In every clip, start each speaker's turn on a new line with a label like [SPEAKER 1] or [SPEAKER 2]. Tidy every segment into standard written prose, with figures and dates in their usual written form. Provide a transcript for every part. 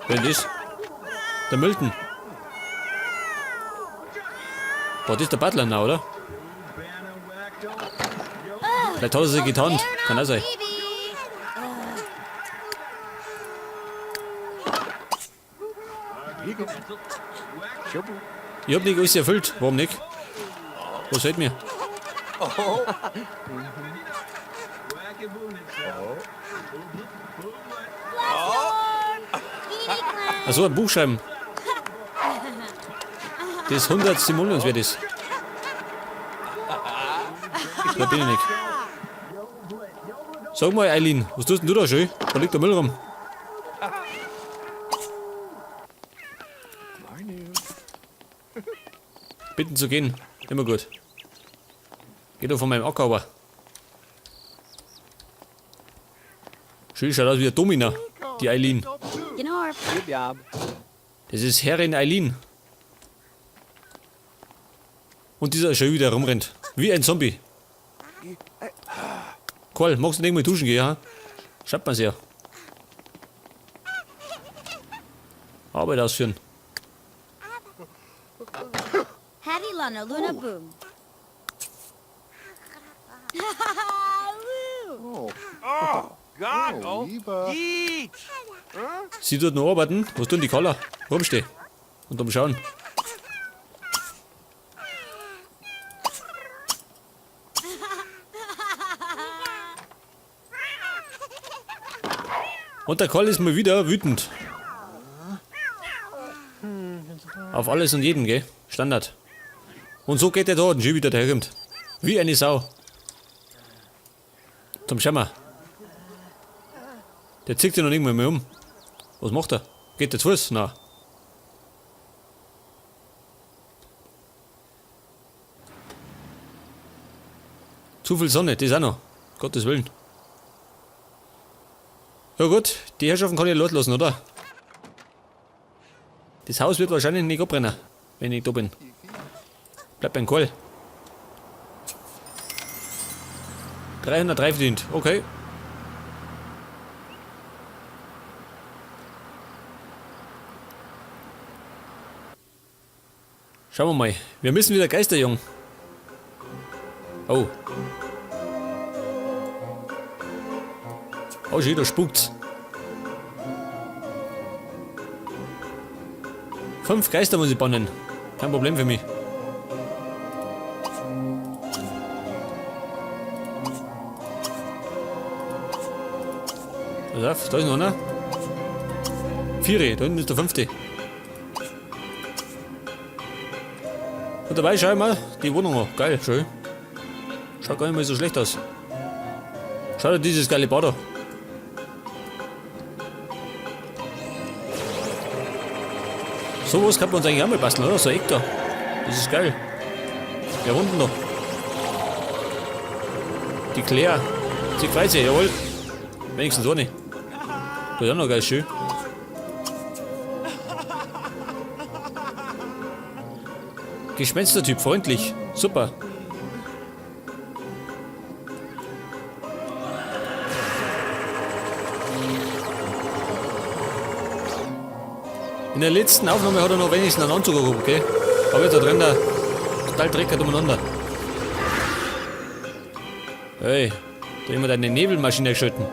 [SPEAKER 1] Wer denn das? Der Milton. Boah, das ist der Butler now, oder? Vielleicht hat er sich getarnt. Kann auch sein. Ich hab nicht alles erfüllt. Warum nicht? Was fehlt mir? Achso, ein Buch schreiben. Das 100 Simoleons wert ist. Da bin ich nicht. Sag mal, Eileen, was tust denn du da schön? Da liegt der Müll rum. Bitten zu gehen, immer gut. Geh doch von meinem Acker aber. Schön schaut aus wie der Domina, die Eileen. Das ist Herrin Eileen. Und dieser schön wieder rumrennt. Wie ein Zombie. Karl, magst du nicht mal duschen gehen, ja? Schaut man's ja. Arbeit ausführen.
[SPEAKER 2] Hattie Lana Luna Boom. Woo.
[SPEAKER 3] God, oh, yeet.
[SPEAKER 1] Sie tut noch arbeiten. Was tun die Kaller? Rumstehen. Und umschauen. Und der Karl ist mal wieder wütend. Auf alles und jeden, gell? Standard. Und so geht der da und schon wieder daherkommt. Wie eine Sau. Zum Schau. Der zieht sich noch nicht mal mehr um. Was macht er? Geht der zu Fuß? Nein. Zu viel Sonne, das auch noch. Gottes Willen. Ja gut, die Herrschaften kann ich loslassen, oder? Das Haus wird wahrscheinlich nicht abbrennen, wenn ich da bin. Bleib beim Kohl. 303 verdient, okay. Schauen wir mal. Wir müssen wieder Geister jagen. Oh. Oh, schön, da spukt's. 5 Geister muss ich bannen. Kein Problem für mich. Pass auf, da ist noch einer. 4, da hinten ist der 5. Und dabei schau ich mal die Wohnung an. Geil, schön. Schaut gar nicht mal so schlecht aus. Schau dir dieses geile Bad an. Sowas kann man uns eigentlich auch mal basteln, oder? So ein Eck da. Das ist geil. Wer wohnt denn da? Die Claire. Sie freut sich, jawohl. Wenigstens eine. Das ist auch noch geil schön. Gespenstertyp, freundlich. Super. In der letzten Aufnahme hat er noch wenigstens einen Anzug gehabt, okay? Aber jetzt da drin der total dreckert umeinander. Hey, da immer deine Nebelmaschine geschalten.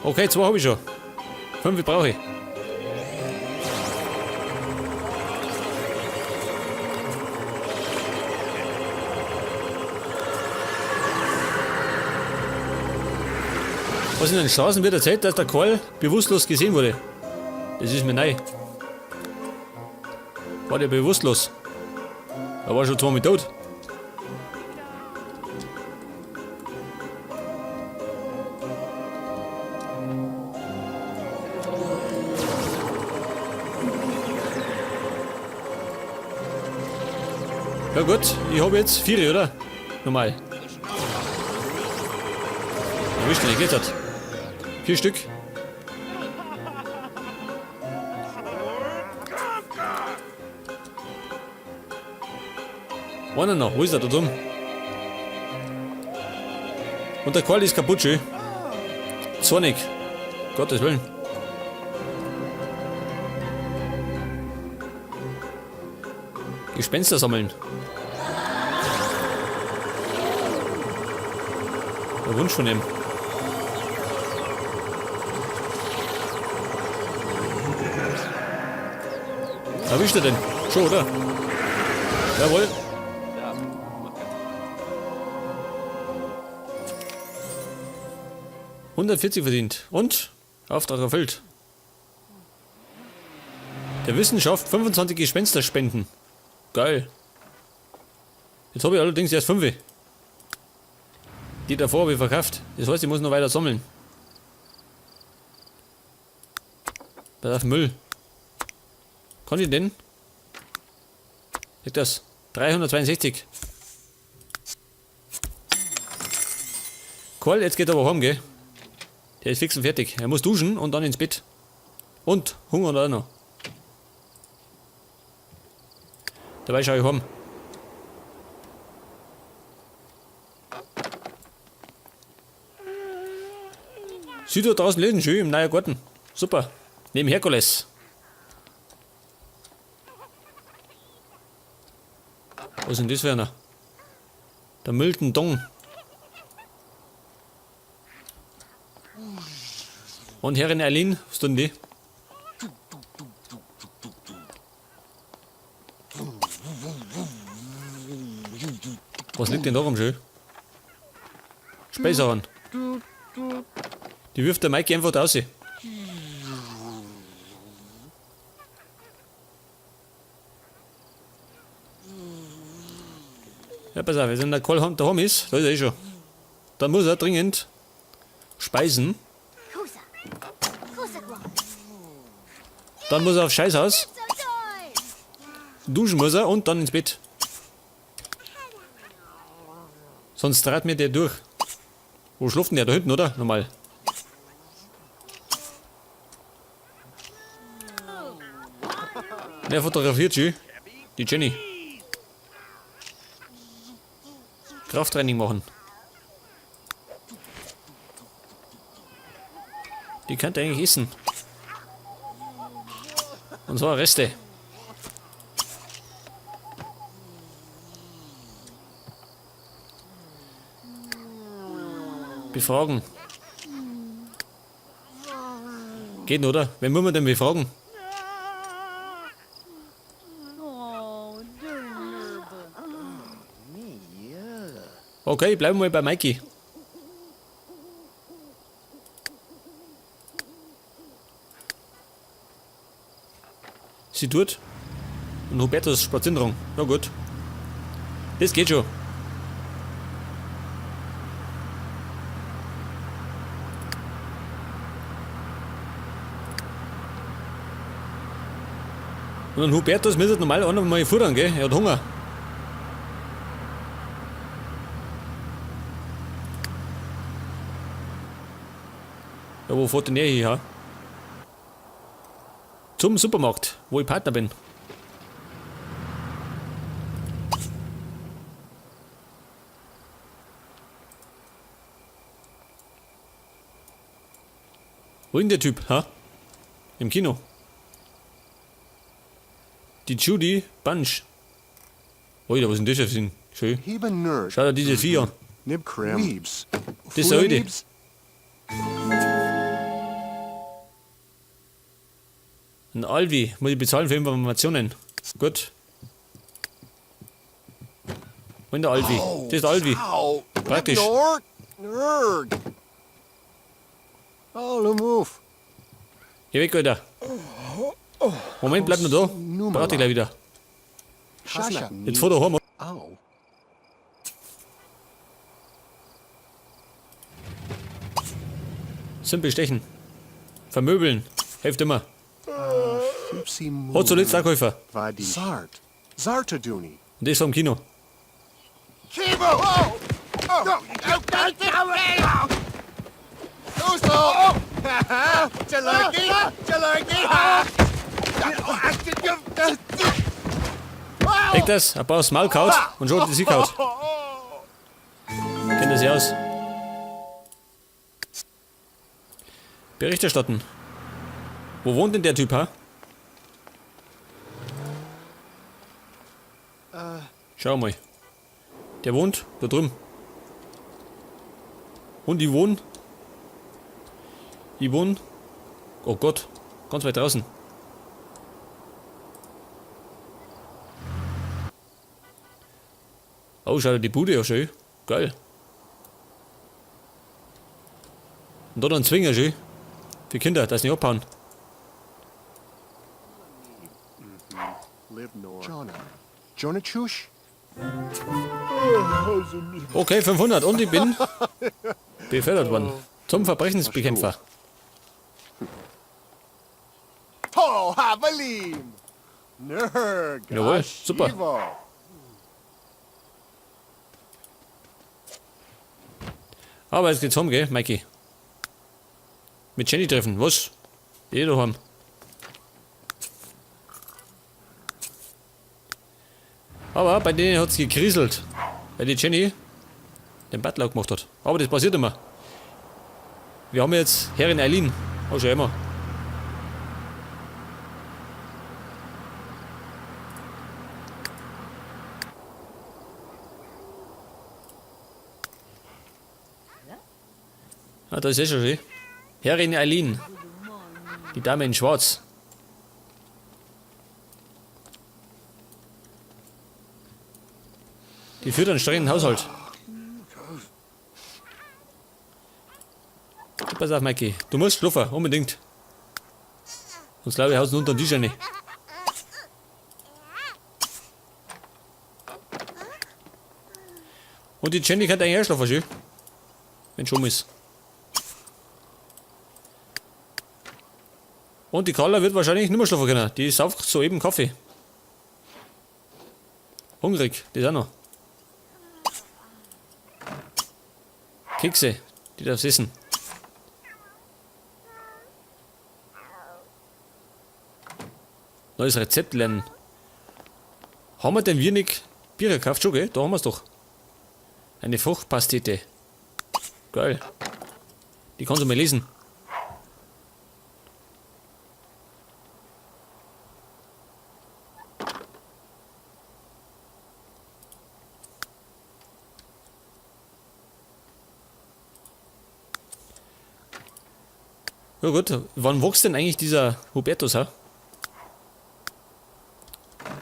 [SPEAKER 1] Okay, 2 hab ich schon. 5 brauche ich. Was in den Straßen wird erzählt, dass der Karl bewusstlos gesehen wurde. Das ist mir neu. War der bewusstlos? Er war schon zweimal tot. Ja gut, ich hab jetzt 4, oder? Normal. Ja, wie schnell geht das? 4 Stück. Einer noch, wo ist er da drüben? Und der Qual ist kaputt, schön. Zornig. Gottes Willen. Gespenster sammeln. Der Wunsch von ihm. Erwischt er denn? Schon, oder? Jawohl. 140 verdient. Und? Auftrag erfüllt. Der Wissenschaft 25 Gespenster spenden. Geil. Jetzt habe ich allerdings erst 5. Die davor habe ich verkauft. Das heißt, ich muss noch weiter sammeln. Pass auf, Müll. Kann ich denn? Liegt das? 362. Cool, jetzt geht er aber heim, gell? Der ist fix und fertig. Er muss duschen und dann ins Bett. Und Hunger hat er auch noch. Dabei schaue ich heim. Sie da draußen lesen, schön im neuen Garten. Super. Neben Herkules. Was ist denn das für einer? Der Milton Dong. Und Herrin Eileen, was tun die? Was liegt denn da rum schön? Speiseran. Die wirft der Mike einfach da raus. Ja, pass auf, wenn der Karl daheim ist, da ist er eh schon. Dann muss er dringend speisen. Dann muss er auf Scheißhaus. Duschen muss er und dann ins Bett. Sonst trat mir der durch. Wo schläft denn der? Da hinten, oder? Nochmal. Wer fotografiert sie? Die Jenny. Krafttraining machen. Die könnte eigentlich essen. Und zwar Reste. Befragen. Geht, oder? Wen muss man denn befragen? Okay, bleiben wir mal bei Mikey. Sie tut. Und Hubertus Spaziergang. Na gut. Das geht schon. Und dann Hubertus müsste normal auch noch mal futtern, gell? Er hat Hunger. Ja, wo fährt denn der hier? Zum Supermarkt, wo ich Partner bin. Wo ist denn der Typ, ha? Im Kino. Die Judy Bunch. Oida, was ist denn das für ein Schön. Schau dir diese vier an. Das ist heute. Ein Alvi. Muss ich bezahlen für Informationen. Gut. Und der Alvi. Das ist der Alvi. Praktisch. Geh weg, Alter. Moment, bleib nur da. Brauch dich gleich wieder. Jetzt fahr da heim. Simpel stechen. Vermöbeln. Hilft immer. Hat zuletzt auch geholfen. Und das vom Kino. Leg das, ein paar aufs Maul gehauen und schon hat die sie gehauen. Kennt das ja aus. Bericht erstatten. Wo wohnt denn der Typ, ha? Schau mal. Der wohnt da drüben. Und die wohnen. Die wohnen. Oh Gott, ganz weit draußen. Oh, schau dir die Bude ja schön. Geil. Und da noch ein Zwinger, schön. Für Kinder, dass sie nicht abhauen. Okay, 500 und ich bin befördert worden. Zum Verbrechensbekämpfer. Jawohl, super. Aber jetzt geht's heim, gell, Mikey? Mit Jenny treffen, was? Eh daheim. Aber bei denen hat's gekriselt. Weil die Jenny den Butler gemacht hat. Aber das passiert immer. Wir haben jetzt Herrin Eileen. Oh, schon immer. Ah, da ist eh schon schön. Herrin Eileen. Die Dame in Schwarz. Die führt einen strengen Haushalt. Pass auf, Mikey. Du musst schlafen, unbedingt. Sonst glaube ich, haust du unter den Tisch rein. Und die Jenny kann eigentlich auch schlafen, schön. Wenn schon ist. Und die Carla wird wahrscheinlich nicht mehr schlafen können. Die sauft soeben Kaffee. Hungrig, das auch noch. Kekse, die darfst essen. Neues Rezept lernen. Haben wir denn wir nicht Bier gekauft? Schon, gell? Da haben wir's doch. Eine Fruchtpastete. Geil. Die kannst du mal lesen. Ja gut, wann wächst denn eigentlich dieser Hubertus, ha?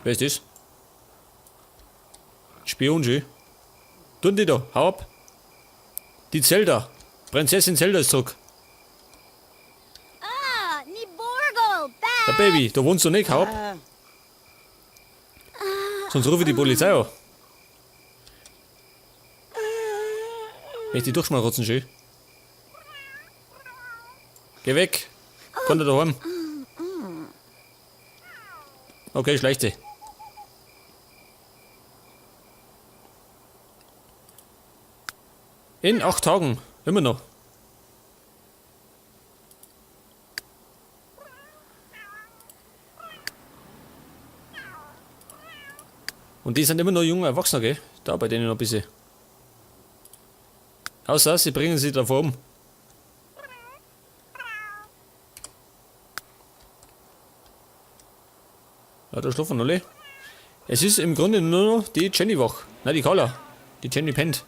[SPEAKER 1] Wer ist das? Spion, schön. Tun die da, hau ab. Die Zelda. Prinzessin Zelda ist zurück.
[SPEAKER 2] Ah, Niborgo,
[SPEAKER 1] Ja, Baby, da wohnst du nicht, hau ab. Sonst rufe ich die Polizei an. Wenn ich die durchschmarotzen, schön. Geh weg. Komm da daheim. Okay, schleicht sie. In 8 Tagen. Immer noch. Und die sind immer noch junge Erwachsene, gell? Da bei denen noch ein bisschen. Außer sie bringen sie davor um. Ja, da schlafen alle. Es ist im Grunde nur noch die Jenny wach. Nein, die Carla. Die Jenny pennt.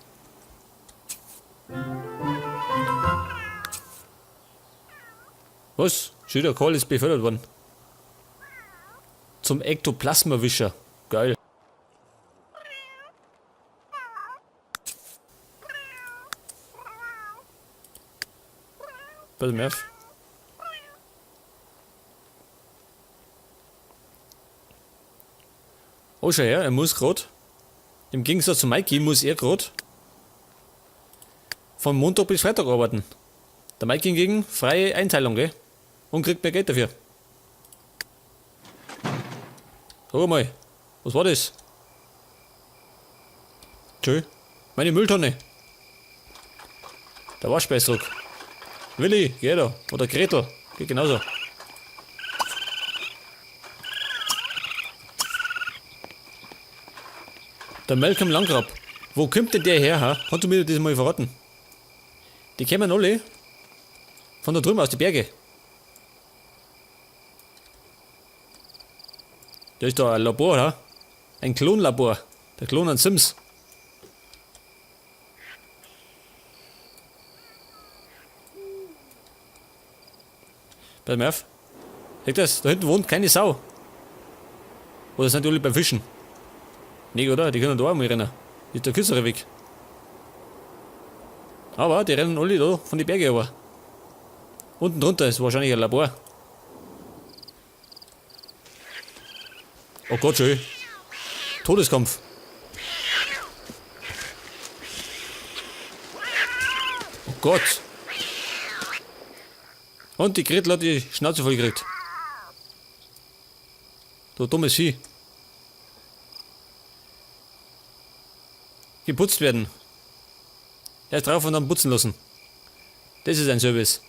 [SPEAKER 1] Was? Schon der Karl ist befördert worden. Zum Ektoplasmawischer. Geil. Pass mal auf. Oh, schau her, er muss grad. Im Gegensatz zu Mikey muss er grad von Montag bis Freitag arbeiten. Der Mikey hingegen freie Einteilung, gell? Und kriegt mehr Geld dafür. Sag mal, was war das? Tschö, meine Mülltonne. Der Waschbär ist zurück. Willi, geh da. Oder Gretel, geht genauso. Der Malcolm Landgraab. Wo kommt denn der her? Ha? Kannst du mir das mal verraten? Die kommen alle Von da drüben aus die Berge. Da ist da ein Labor, oder? Ein Klonlabor. Der Klon an Sims. Pass mal auf. Seht das? Da hinten wohnt keine Sau. Oder sind die alle beim Fischen? Nee, oder? Die können da auch mal rennen. Das ist der kürzere Weg. Aber die rennen alle da von den Bergen aber. Unten drunter ist wahrscheinlich ein Labor. Oh Gott, schön. Todeskampf. Oh Gott. Und die Gretel hat die Schnauze voll gekriegt. Du dummes Vieh. Geputzt werden. Erst drauf und dann putzen lassen. Das ist ein Service.